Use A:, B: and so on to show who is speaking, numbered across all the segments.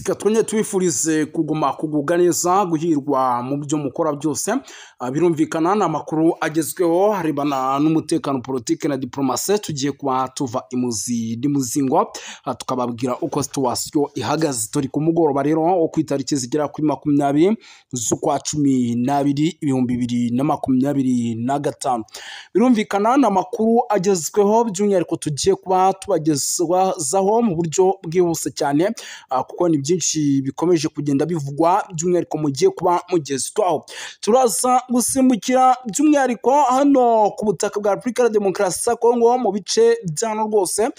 A: Reka twongere tubifurize kuguma kugubwa neza, guhirwa mu byo mukora byose. Birumvikana ni amakuru agezweho arebana n'umutekano, politiki na diplomasi. Tugiye kuba tuva imuzi n'imuzingo, tukababwira uko situation ihagaze. Turi ku mugoroba rero wo ku itariki zigera kuri 20 z'ukwa 12 2025. Birumvikana ni amakuru agezweho, by'umwihariko tugiye kuba tubagezaho mu buryo bwihuse cyane, kuko ni byinshi bikomeje kugenda bivugwa, by'umwihariko mugiye kuba mugezwaho. Turaza gusimbukira by'umwihariko hano ku butaka bwa Repubulika ya Demokarasi ya Kongo, mu bice byano rwose,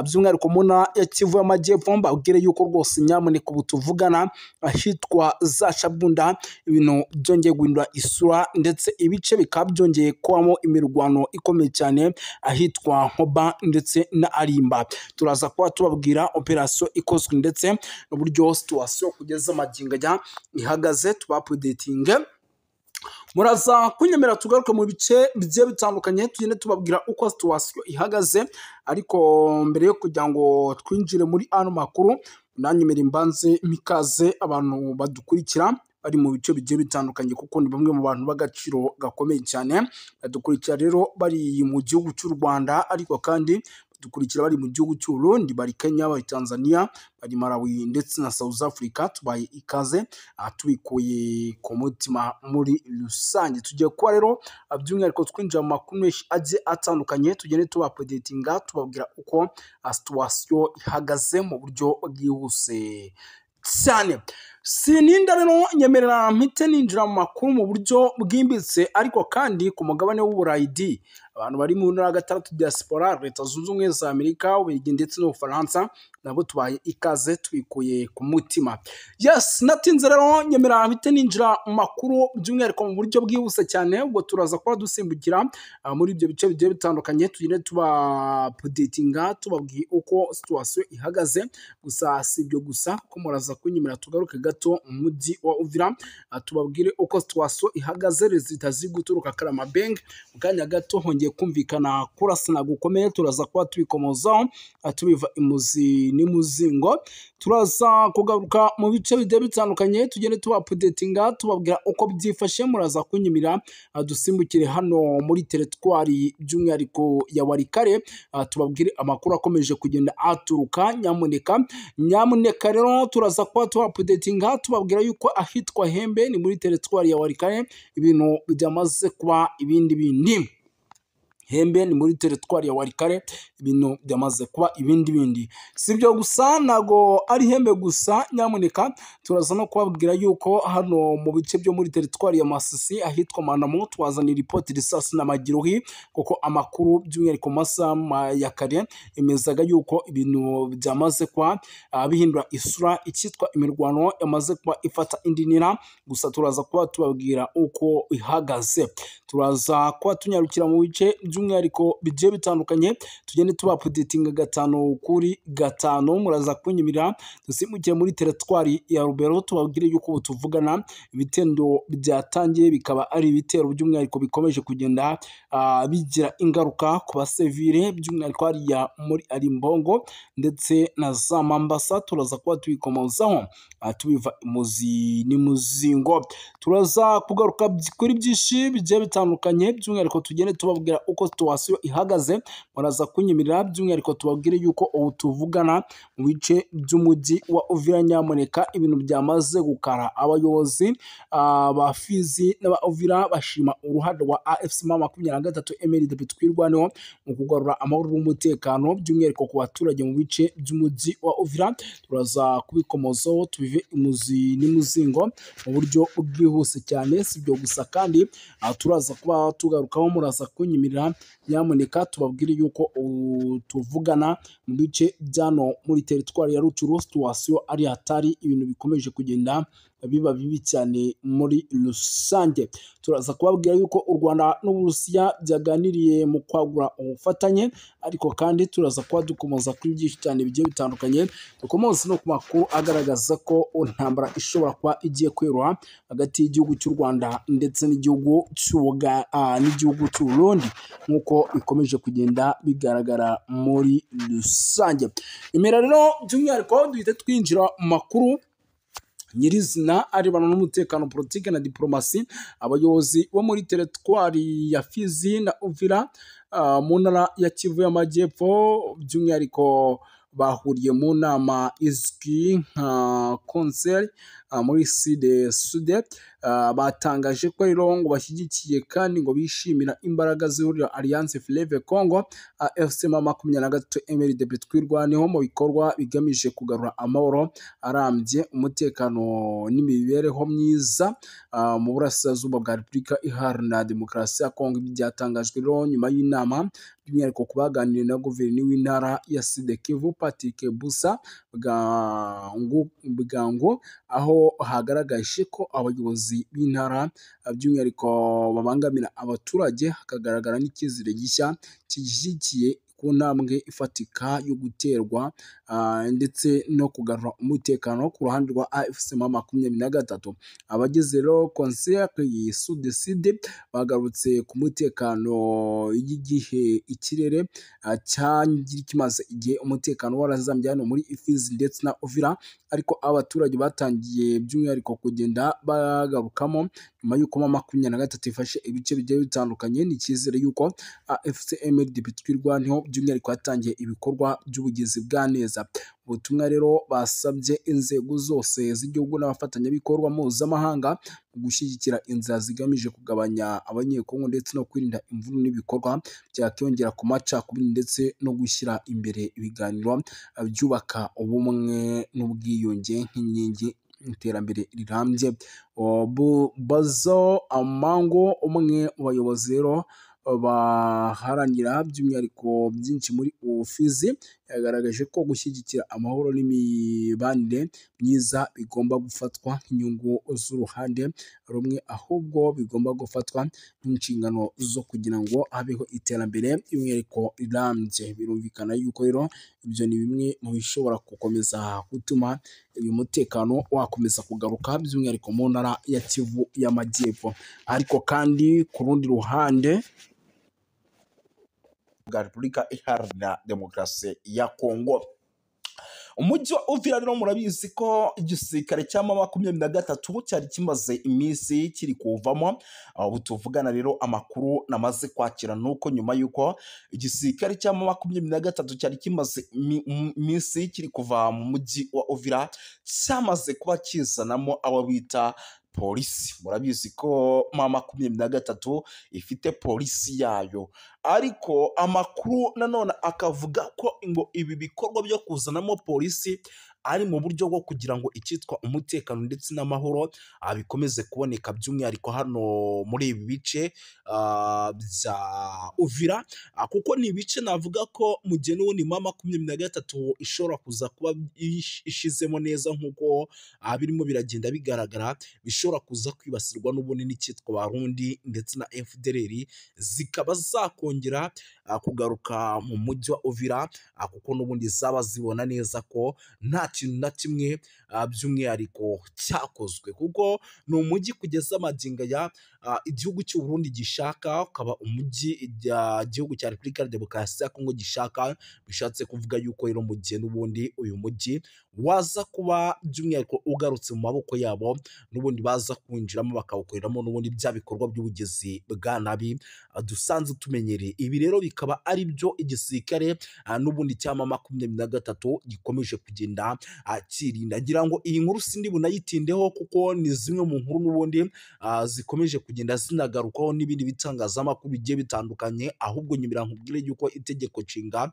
A: by'umwihariko mu ntara ya Kivu y'Amajyepfo. Mbabwire yuko rwose nyamuneka ubu tuvugana ahitwa za Shabunda ibintu byongeye guhindura isura, ndetse ibice bikaba byongeye kubamo imirwano ikomeye cyane ahitwa Nkoba ndetse na Arimba. Turaza kuba tubabwira operasiyo ikozwe ndetse n'uburyo situation kugeza magingo aya ihagaze, tubaupdatinge. Muraza kunyemera tugaruke mu bice bigiye bitandukanye, tugende tubabwira uko situation ihagaze. Ariko mbere yo kugira ngo twinjire muri ano makuru, nanyemera imbanze mikaze abantu badukurikira bari mu bice bigiye bitandukanye, kuko ni bamwe mu bantu b'agaciro gakomeye cyane badukurikira rero bari mu gihugu cy'u Rwanda, ariko kandi badukurikira bari mu gihugu cy'u Burundi, bari Kenya, bari Tanzania, bari Malawi ndetse na South Africa. Tubaye ikaze tubikuye ku mutima muri rusange. Tugiye kuba rero by'umwihariko twinjira mu makuru menshi agiye atandukanye, tugende tubaupdatinga, tubabwira uko situation ihagaze mu buryo bwihuse cyane. Sininda rero, nyemerera mpite ninjira mu makuru mu buryo bwimbitse. Ariko kandi ku mugabane w'Uburayi di abantu bari mu ntara ya gatandatu diaspora, Leta Zunze Ubumwe za Amerika, Ububiligi ndetse n'Ubufaransa, nabo tubaye ikaze tubikuye ku mutima. Yes, natinze rero, nyemerera mpite ninjira mu makuru by'umwihariko mu buryo bwihuse cyane. Ubwo turaza kuba dusimbukira muri ibyo bice bigiye bitandukanye, tugende tubaupdatinga, tubabwiye uko situation ihagaze. Gusa si ibyo gusa, kuko muraza kunyemera tugaruke gato mu mujyi wa Uvira, tubabwire uko situation ihagaze. Rezita ziri guturuka Karamabeng, mu kanya gato hongeye kumvikana kurasana gukomeye. Turaza kuba tubikomozaho, tubiva imuzi n'imuzingo. Turaza kugaruka mu bice bigiye bitandukanye, tugende tubaupdatinga, tubabwira uko byifashe. Muraza kunyimira dusimbukire hano muri teritwari by'umwihariko ya Walikale, tubabwire amakuru akomeje kugenda aturuka. Nyamuneka, nyamuneka rero turaza kuba tubaupdatinga, tubabwira yuko ahitwa Hembe ni muri teritwari ya Walikale ibintu byamaze kuba ibindi bindi. Hembe ni muri teritwari ya Walikale, ibintu byamaze kuba ibindi bindi. Si ibyo gusa, ntago ari Hembe gusa, nyamuneka turaza no kubabwira yuko hano mu bice byo muri teritwari ya Masisi ahitwa Manamo twazana ripoti risasi na Magiruhi, kuko amakuru by'umwihariko mu masaha ya kare yemezaga yuko ibintu byamaze kuba bihindura isura, icyitwa imirwano yamaze kuba ifata indi ntera. Gusa turaza kuba tubabwira uko ihagaze. Turaza kuba tunyarukira mu bice by'umwihariko bigiye bitandukanye, tugende tubaupdatinga gatanu kuri gatanu. Muraza kunyimirira dusimbukiye muri teritwari ya Rubero, tubabwire yuko ubu tuvugana ibitendo byatangiye, bikaba ari ibitero by'umwihariko bikomeje kugenda bigira ingaruka ku basivile, by'umwihariko hariya muri Arimbongo ndetse na za Mambasa. Turaza kuba tubikomozaho, tubiva imuzi n'imuzingo. Turaza kugaruka kuri byinshi bigiye bitandukanye, by'umwihariko tugende tubabwira uko situation ihagaze. Muraza kunyimirira by'umwihariko tubabwire yuko ubu tuvugana mu bice by'umujyi wa Uvira nyamuneka ibintu byamaze gukara. Abayobozi ba Fizi n'aba Uvira bashima uruhare rwa AFC M23 MRDP Twirwaneho mu kugarura amahoro n'umutekano, by'umwihariko ku baturage mu bice by'umujyi wa Uvira. Turaza kubikomozaho, tubive imuzi n'imuzingo mu buryo bwihuse cyane. Si ibyo gusa kandi, turaza kuba tugarukaho. Muraza kunyimirira nyamuneka tubabwire yuko ubu tuvugana mu bice byano muri teritwari ya Rutshuru situation ari hatari, ibintu bikomeje kugenda biba bibi cyane muri rusange. Turaza kubabwira yuko u Rwanda n'Uburusiya byaganiriye mu kwagura ubufatanye, ariko kandi turaza kuba dukomoza kuri byinshi cyane bigiye bitandukanye, dukomoza no ku makuru agaragaza ko intambara ishobora kuba igiye kweruha hagati y'igihugu cy'u Rwanda ndetse n'igihugu cy'u Burundi, nk'uko bikomeje kugenda bigaragara muri rusange. Imera rero by'umwihariko duhite twinjira mu makuru. Nyirizina arebana n'umutekano, politiki na diplomasi. Abayobozi bo muri teritwari ya Fizi na Uvira mu ntara ya Kivu y'Amajyepfo by'umwihariko bahuriye mu nama izwi nka Conseil muri Sud Sud, batangaje ko rero ngo bashyigikiye kandi ngo bishimira imbaraga zihurira Alliance Fleuve Congo AFC M23 MRDP Twirwaneho mu bikorwa bigamije kugarura amahoro arambye, umutekano n'imibereho myiza mu burasirazuba bwa Repubulika Iharanira Demokarasi ya Kongo. Ibi byatangajwe rero nyuma y'inama by'umwihariko ku baganiriye na guverineri w'intara ya Sud Kivu Patrick Busa Bwangu, aho hagaragaje ko abayobozi b'intara by'umwihariko babangamira abaturage, hakagaragara n'icyizere gishya gishyigikiye ku ntambwe ifatika yo guterwa ndetse no kugarura umutekano ku ruhande rwa AFC M23. Abagize rero Conseil Sud Sud bagarutse ku mutekano y'igihe ikirere cyari kimaze igihe umutekano warazambye hano muri Fizi ndetse na Uvira, ariko abaturage batangiye by'umwihariko kugenda bagarukamo nyuma y'uko M23 ifashe ibice bigiye bitandukanye. Ni icyizere y'uko AFC MRDP Twirwaneho by'umwihariko yatangiye ibikorwa by'ubugizi bwa neza. Ubutumwa rero basabye inzego zose z'igihugu n'abafatanyabikorwa mpuzamahanga mu gushyigikira inzira zigamije kugabanya abanyekongo ndetse no kwirinda imvururu n'ibikorwa byakiyongera ku macakubiri ndetse no gushyira imbere ibiganiro byubaka ubumwe n'ubwiyunge nk'inkingi iterambere rirambye. Bazo Amango, umwe mu bayobozi rero baharanira by'umwihariko byinshi muri Ufizi, yagaragaje ko gushyigikira amahoro n'imibanire myiza bigomba gufatwa nk'inyungu z'uruhande rumwe, ahubwo bigomba gufatwa nk'inshingano zo kugira ngo habeho iterambere by'umwihariko rirambye. Birumvikana yuko rero ibyo ni bimwe mu bishobora gukomeza gutuma uyu mutekano wakomeza kugaruka by'umwihariko mu ntara ya Kivu y'Amajyepfo. Ariko kandi ku rundi ruhande
B: bwa Repubulika Iharanira Demokarasi ya Kongo, umujyi wa Uvira rero murabizi ko igisirikare cya M23 cyari kimaze iminsi kiri kuvamo. Ubu tuvugana rero amakuru namaze kwakira nuko nyuma y'uko igisirikare cya M23 cyari kimaze iminsi kiri kuva mu mujyi wa Uvira cyamaze kuba kizanamo abo bita polisi. Murabizi ko M23 ifite polisi yayo, ariko amakuru nanone akavuga ko ngo ibi bikorwa byo kuzanamo polisi ari mu buryo bwo kugira ngo icyitwa umutekano ndetse n'amahoro bikomeze kuboneka by'umwihariko hano muri ibi bice bya Uvira, kuko ni ibice navuga ko mu gihe n'ubundi M23 ishobora kuza kuba ishizemo neza nk'uko birimo biragenda bigaragara, bishobora kuza kwibasirwa n'ubundi n'icyitwa Barundi ndetse na FDLR, zikaba zakongera kugaruka mu mujyi wa Uvira, kuko n'ubundi zaba zibona neza ko nta kintu na kimwe by'umwihariko cyakozwe, kuko ni umujyi kugeza amagingo ya igihugu cy'u Burundi gishaka, ukaba umujyi igihugu cya Repubulika ya Demokarasi ya Kongo gishaka. Bishatse kuvuga yuko rero mu gihe n'ubundi uyu mujyi waza kuba by'umwihariko ugarutse mu maboko yabo, n'ubundi baza kwinjiramo bakawukoreramo n'ubundi bya bikorwa by'ubugizi bwa nabi dusanzwe tumenyereye. Ibi rero bikaba ari byo igisirikare n'ubundi cya M23 gikomeje kugenda akirinda. Ngira ngo iyi nkuru sindi bunayitindeho kuko ni zimwe mu nkuru n'ubundi zikomeje kugenda zinagarukaho n'ibindi bitangazamakuru bigiye bitandukanye. Ahubwo nyumira nkubwire yuko itegeko nshinga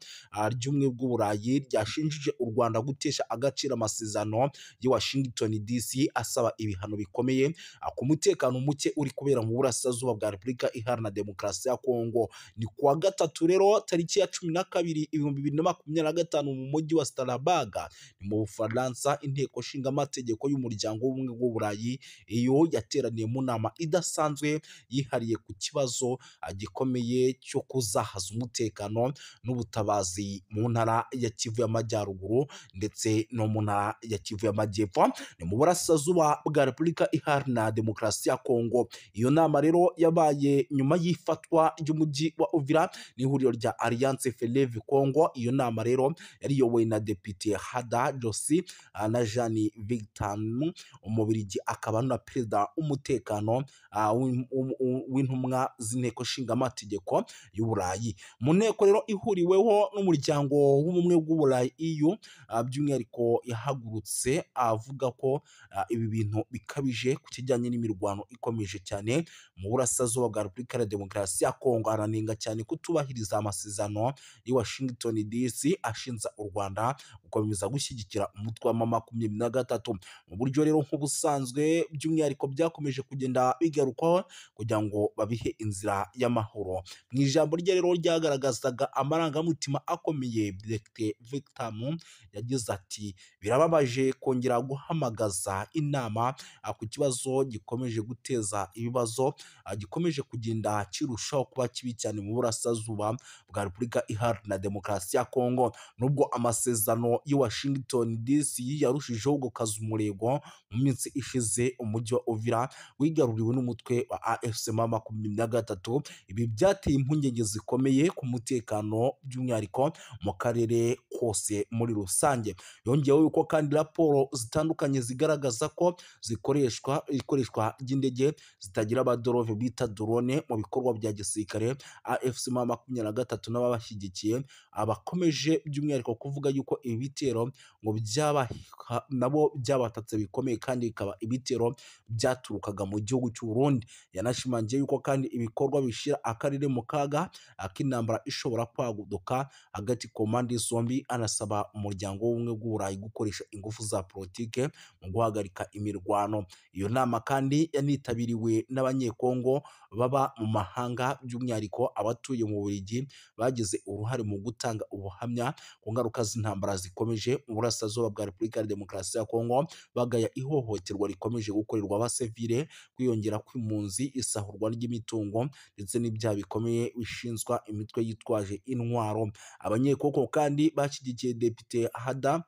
B: ry'ubumwe bw'Uburayi ryashinjije u Rwanda gutesha agaciro amasezerano ya Washington DC asaba ibihano bikomeye ku mutekano muke uri kubera mu burasirazuba bwa Repubulika Iharanira Demokarasi ya Kongo. Ni kuwa gatatu rero tariki ya 12 2025 mu mujyi wa Strasbourg mu Bufaransa, inteko nshinga amategeko y'umuryango w'ubumwe bw'Uburayi iyo yateraniye mu nama idasanzwe idasanzwe yihariye ku kibazo gikomeye cyo kuzahaza umutekano n'ubutabazi mu ntara ya Kivu y'Amajyaruguru ndetse no mu ntara ya Kivu y'Amajyepfo, ni mu burasirazuba bwa Repubulika Iharanira Demokarasi ya Kongo. Iyo nama rero yabaye nyuma y'ifatwa ry'umujyi wa Uvira n'ihuriro rya Alliance Fleuve Congo. Iyo nama rero yari iyobowe na Depite Hada Josi na Jeanne Victor Umubirigi, akaba na perezida w'umutekano w'intumwa z'inteko nshingamategeko y'Uburayi. Mu nteko rero ihuriweho n'umuryango w'ubumwe bw'Uburayi EU, by'umwihariko yahagurutse avuga ko ibi bintu bikabije ku kijyanye n'imirwano ikomeje cyane mu burasirazuba bwa Repubulika ya Demokarasi ya Kongo. Aranenga cyane kutubahiriza amasezerano y'i Washington DC ashinja u Rwanda gukomeza gushyigikira umutwe wa M23 mu buryo rero nk'ubusanzwe, by'umwihariko byakomeje kugenda bigarukwaho kugira ngo babihe inzira y'amahoro. Mu ijambo rye rero ryagaragazaga amarangamutima akomeye, Dr Victor yagize ati: "Birababaje kongera guhamagaza inama ku kibazo gikomeje guteza ibibazo, gikomeje kugenda kirushaho kuba kibi cyane mu burasirazuba bwa Repubulika Iharanira Demokarasi ya Kongo. Nubwo amasezerano y'i Washington DC yarushijeho gukaza umurego mu minsi ishize, umujyi wa Uvira wigaruriwe n'umutwe wa AFC M23. Ibi byateye impungenge zikomeye ku mutekano, by'umwihariko mu karere kose muri rusange." Yongeyeho yuko kandi raporo zitandukanye zigaragaza ko zikoreshwa ikoreshwa ry'indege zitagira abadorove bita drone mu bikorwa bya gisirikare. AFC M23 n'ababashyigikiye abakomeje by'umwihariko kuvuga yuko ibi bitero ngo byaba nabo byabatatse bikomeye, kandi bikaba ibitero byaturukaga mu gihugu cy'u Burundi. Yanashimangiye yuko kandi ibikorwa bishyira akarere mu kaga k'intambara ishobora kwaguduka hagati ku mpande zombi. Anasaba umuryango w'ubumwe bw'Uburayi gukoresha ingufu za politike mu guhagarika imirwano. Iyo nama kandi yanitabiriwe n'Abanyekongo baba mu mahanga, by'umwihariko abatuye mu Bubiligi, bagize uruhare mu gutanga ubuhamya ku ngaruka z'intambara zikomeje mu burasirazuba bwa Repubulika ya Demokarasi ya Kongo, bagaya ihohoterwa rikomeje gukorerwa abasivile, kwiyongera kw'impunzi, isahurwa ry'imitungo ndetse n'ibyaha bikomeye bishinzwa imitwe yitwaje intwaro. Abanyekongo kandi bashyigikiye Depite Hada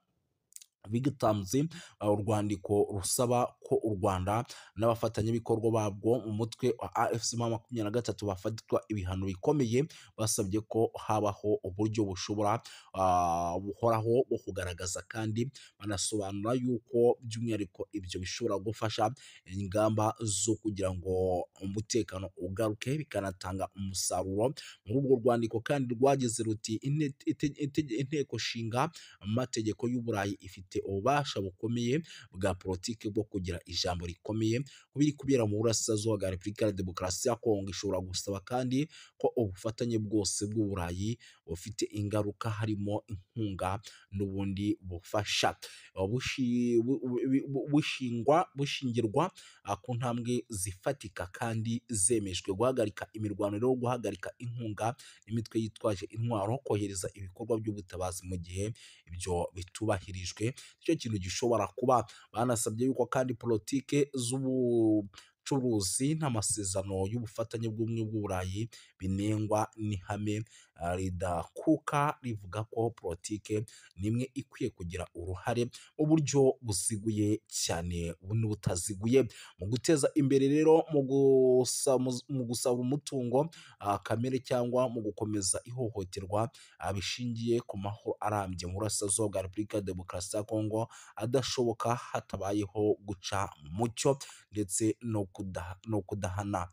B: Bigitamzi urwandiko rusaba ko u Rwanda n'abafatanyabikorwa babwo mu mutwe wa AFC M23 bafatirwa ibihano bikomeye. Basabye ko habaho uburyo bushobora buhoraho bwo kugaragaza, kandi banasobanura yuko by'umwihariko ibyo bishobora gufasha ingamba zo kugira ngo umutekano ugaruke, bikanatanga umusaruro. Muri urwo rwandiko kandi rwagize ruti: "Inteko nshinga amategeko y'Uburayi ifite ububasha bukomeye bwa politiki bwo kugira ijambo rikomeye ku biri kubera mu burasirazuba bwa Repubulika ya Demokarasi ya Kongo. Ishobora gusaba kandi ko ubufatanye bwose bw'Uburayi bufite ingaruka, harimo inkunga n'ubundi bufasha, bushingirwa ku ntambwe zifatika kandi zemejwe: guhagarika imirwano rero, guhagarika inkunga n'imitwe yitwaje intwaro, kohereza ibikorwa by'ubutabazi mu gihe ibyo bitubahirijwe." Nicyo kintu gishobora kuba. Banasabye yuko kandi politike z'ubucuruzi n'amasezerano y'ubufatanye bw'ubumwe bw'Uburayi binengwa n'ihame ridakuka rivuga ko politike nimwe ikwiye kugira uruhare mu buryo buziguye cyane n'ubutaziguye mu guteza imbere rero mu gusaba umutungo kamere cyangwa mu gukomeza ihohoterwa bishingiye ku mahoro arambye mu burasirazuba bwa Repubulika ya Demokarasi ya Kongo adashoboka hatabayeho guca mu mucyo ndetse no kudahana,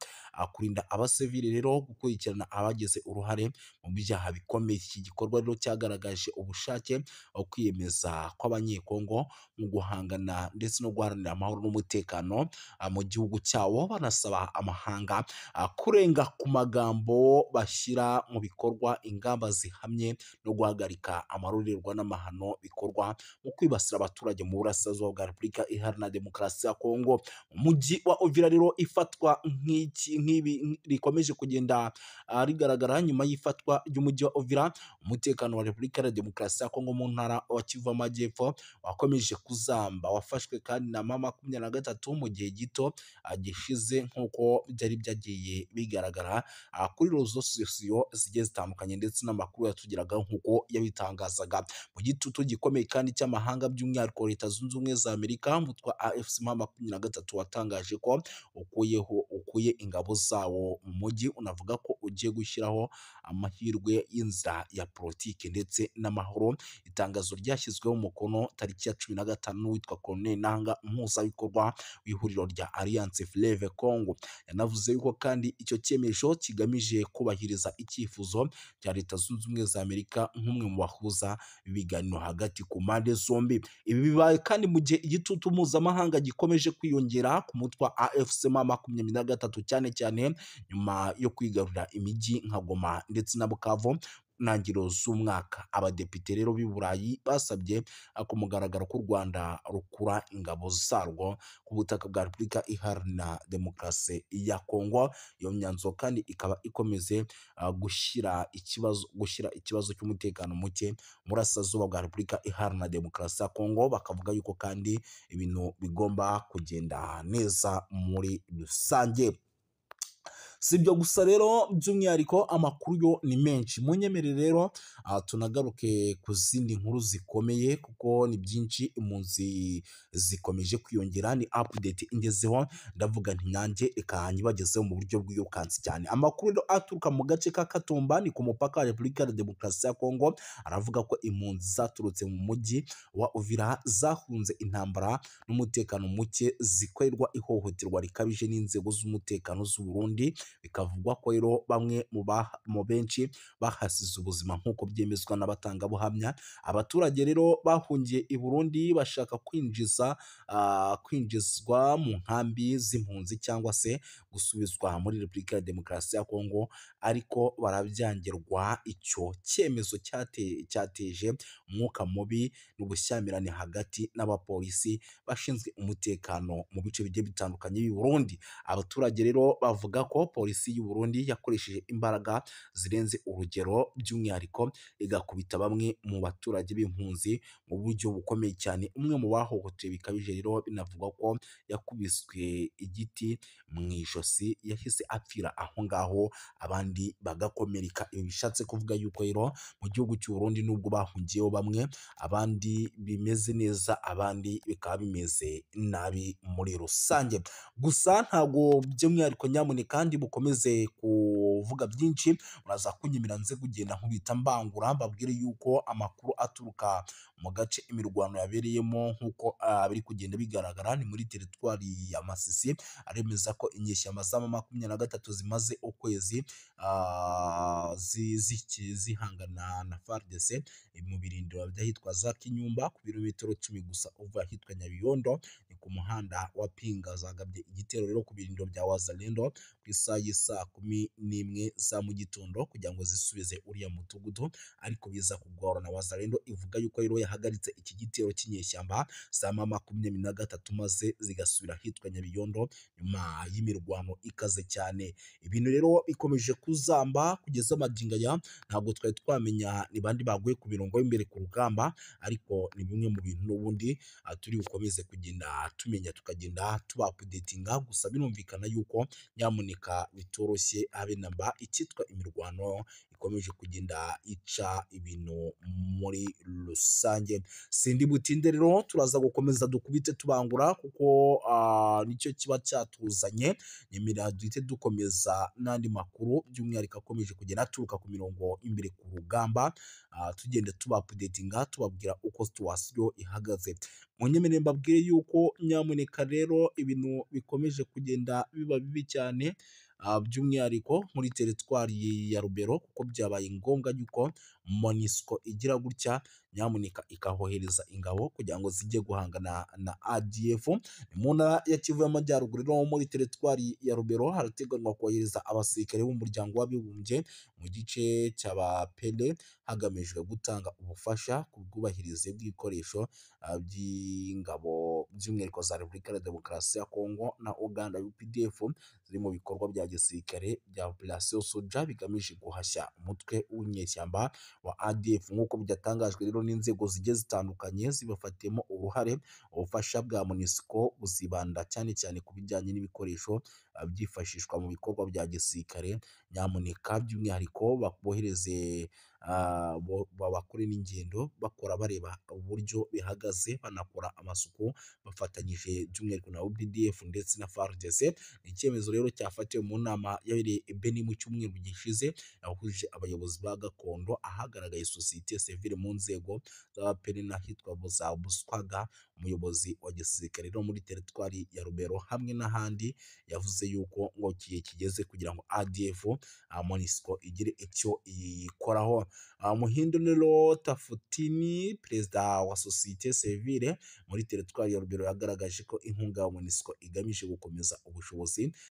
B: kurinda abasivili rero, gukurikirana abagize uruhare mu byaha bikomeye. Iki gikorwa rero cyagaragaje ubushake bwo kwiyemeza kw'Abanyekongo mu guhangana ndetse no guharanira amahoro n'umutekano mu gihugu cyabo, banasaba amahanga kurenga ku magambo bashyira mu bikorwa ingamba zihamye no guhagarika amarorerwa n'amahano bikorwa mu kwibasira abaturage mu burasirazuba bwa Repubulika Iharanira Demokarasi ya Kongo. Umujyi wa Uvira rero ifatwa nk'iki nk'ibi rikomeje kugenda rigaragara nyuma y'ifatwa ry'umujyi wa Uvira, umutekano wa Repubulika ya Demokarasi ya Kongo mu ntara wa Kivu Amajyepfo wakomeje kuzamba, wafashwe kandi na M23 mu gihe gito gishize nk'uko byari byagiye bigaragara kuri rezo sosiyo zigiye zitandukanye ndetse n'amakuru yatugeraga nk'uko yabitangazaga. Mu gitutu gikomeye kandi cy'amahanga by'umwihariko Leta Zunze Ubumwe za Amerika, umutwe wa AFC M23 watangaje ko ukuye ingabo zawo mu mujyi, unavuga ko ugiye gushyiraho amahirwe y'inzira ya politiki ndetse n'amahoro. Itangazo ryashyizweho umukono tariki ya 15 n'uwitwa Colonel Nanga, umuhuzabikorwa w'ihuriro rya Alliance Fleuve Congo. Yanavuze yuko kandi icyo cyemezo kigamije kubahiriza icyifuzo cya Leta Zunze Ubumwe za Amerika nk'umwe mu bahuza ibiganiro hagati ku mpande zombi. Ibi bibaye kandi mu gihe igitutu mpuzamahanga gikomeje kwiyongera ku mutwe wa AFC M23, cyane cyane nyuma yo kwigarurira imijyi nka Goma ndetse na Bukavu ntangiriro z'umwaka. Abadepite rero b'i Burayi basabye ku mugaragaro ko u Rwanda rukura ingabo zarwo ku butaka bwa Repubulika Iharanira Demokarasi ya Kongo. Iyo myanzuro kandi ikaba ikomeze gushyira ikibazo cy'umutekano muke murasirazuba bwa Repubulika Iharanira Demokarasi ya Kongo, bakavuga yuko kandi ibintu bigomba kugenda neza muri rusange. Si ibyo gusa rero, by'umwihariko amakuru yo ni menshi. Munyemere rero tunagaruke ku zindi nkuru zikomeye kuko ni byinshi, impunzi zikomeje kwiyongera. Ni update ingezeho, ndavuga nti nanjye reka nyibagezeho mu buryo bwirukansi cyane. Amakuru rero aturuka mu gace ka Katumba ni ku mupaka wa Repubulika ya Demokarasi ya Kongo aravuga ko impunzi zaturutse mu mujyi wa Uvira zahunze intambara n'umutekano muke, zikorerwa ihohoterwa rikabije n'inzego z'umutekano z'u Burundi. Bikavugwa ko rero bamwe mu benshi bahasize ubuzima nk'uko byemezwa n'abatangabuhamya. Abaturage rero bahungiye i Burundi bashaka kwinjizwa mu nkambi z'impunzi cyangwa se gusubizwa muri Repubulika ya Demokarasi ya Kongo, ariko barabyangirwa. Icyo cyemezo cyateje umwuka mubi n'ubushyamirane hagati n'abapolisi bashinzwe umutekano mu bice bigiye bitandukanye by'i Burundi. Abaturage rero bavuga ko polisi y'u Burundi yakoresheje imbaraga zirenze urugero, by'umwihariko igakubita bamwe mu baturage b'impunzi mu buryo bukomeye cyane. Umwe mu bahohotewe bikabije rero binavugwa ko yakubiswe igiti mu ijosi, yahise apfira aho ngaho, abandi bagakomereka. Ibi bishatse kuvuga yuko rero mu gihugu cy'u Burundi nubwo bahungiyeho bamwe, abandi bimeze neza, abandi bikaba bimeze nabi muri rusange. Gusa ntabwo by'umwihariko nyamuneka kandi bukomeze kuvuga byinshi, muraza kunyemera nze kugenda nkubita mbangura mbabwire yuko amakuru aturuka mu gace imirwano yabereyemo nk'uko biri kugenda bigaragara ni muri teritwari ya Masisi, aremeza ko inyeshyamba za M23 zimaze ukwezi zihangana na FARDC mu birindiro by'ahitwa za Kinyumba ku birometero 10 gusa uva ahitwa Nyabiyondo, ni ku muhanda wa Pinga. Zagabye igitero rero ku birindiro bya Wazalendo ku isaha y'isaa 11 za mu gitondo kugira ngo zisubize uriya mudugudu, ariko biza kugorana. Wazalendo ivuga yuko rero yahagaritse iki gitero cy'inyeshyamba za M23 maze zigasubira ahitwa Nyabiyondo nyuma y'imirwano ikaze cyane. Ibintu rero bikomeje kuzamba kugeza magingo aya, ntabwo twari twamenya ni bandi baguye ku mirongo y'imbere ku rugamba, ariko ni bimwe mu bintu n'ubundi turi bukomeze kugenda tumenya, tukagenda tuba-updatinga. Gusa birumvikana yuko nyamuneka bitoroshye habe namba, icyitwa imirwano ikomeje kugenda ica ibintu muri rusange. Sindi butinde rero, turaza gukomeza dukubite tubangura kuko nicyo kiba cyatuzanye. Nyemerera duhite dukomeza n'andi makuru by'umwihariko akomeje kugenda aturuka ku mirongo imbere ku rugamba, tugenda tuba-updatinga tubabwira uko situwasiyo ihagaze. Munyemerere mbabwire yuko nyamuneka rero ibintu bikomeje kugenda biba bibi cyane, by'umwihariko muri teritwari ya Rubero, kuko byabaye ngombwa yuko MONUSCO igira gutya nyamuneka ikahohereza ingabo kugira ngo zijye guhangana na ADF. Ni mu ntara ya Kivu y'Amajyaruguru rero muri teritwari ya Rubero harateganywa kohereza abasirikare b'umuryango w'abibumbye mu gice cy'Abapele hagamijwe gutanga ubufasha ku bwubahirize bw'ibikoresho by'ingabo by'umwihariko za Repubulika ya Demokarasi ya Kongo na Uganda UPDF ziri mu bikorwa bya gisirikare bya Operation Soja bigamije guhashya umutwe w'inyeshyamba wa ADF, nk'uko byatangajwe rero n'inzego zigiye zitandukanye zibafatiyemo uruhare. Ubufasha bwa MONUSCO buzibanda cyane cyane ku bijyanye n'ibikoresho byifashishwa mu bikorwa bya gisirikare, nyamuneka by'umwihariko bohereze bakore n'ingendo bakora bareba uburyo bihagaze, banakora amasuku bafatanyije by'umwihariko na UPDF ndetse na FARDC. Ni icyemezo rero cyafatiwe mu nama yabereye i Beni mu cyumweru gishize yahuje abayobozi ba gakondo, ahagaragaye sosiyete sivile mu nzego z'abapeni n'ahitwa za Buswaga, umuyobozi wa gisirikare no muri teritwari ya Rubero hamwe n'ahandi, yavuze yuko ngo igihe kigeze kugira ngo ADF MONUSCO igire icyo iyikoraho. Muhindo rero Tafutini, perezida wa sosiyete sivile muri teritwari ya Rubero, yagaragaje ko inkunga ya MONUSCO igamije gukomeza ubushobozi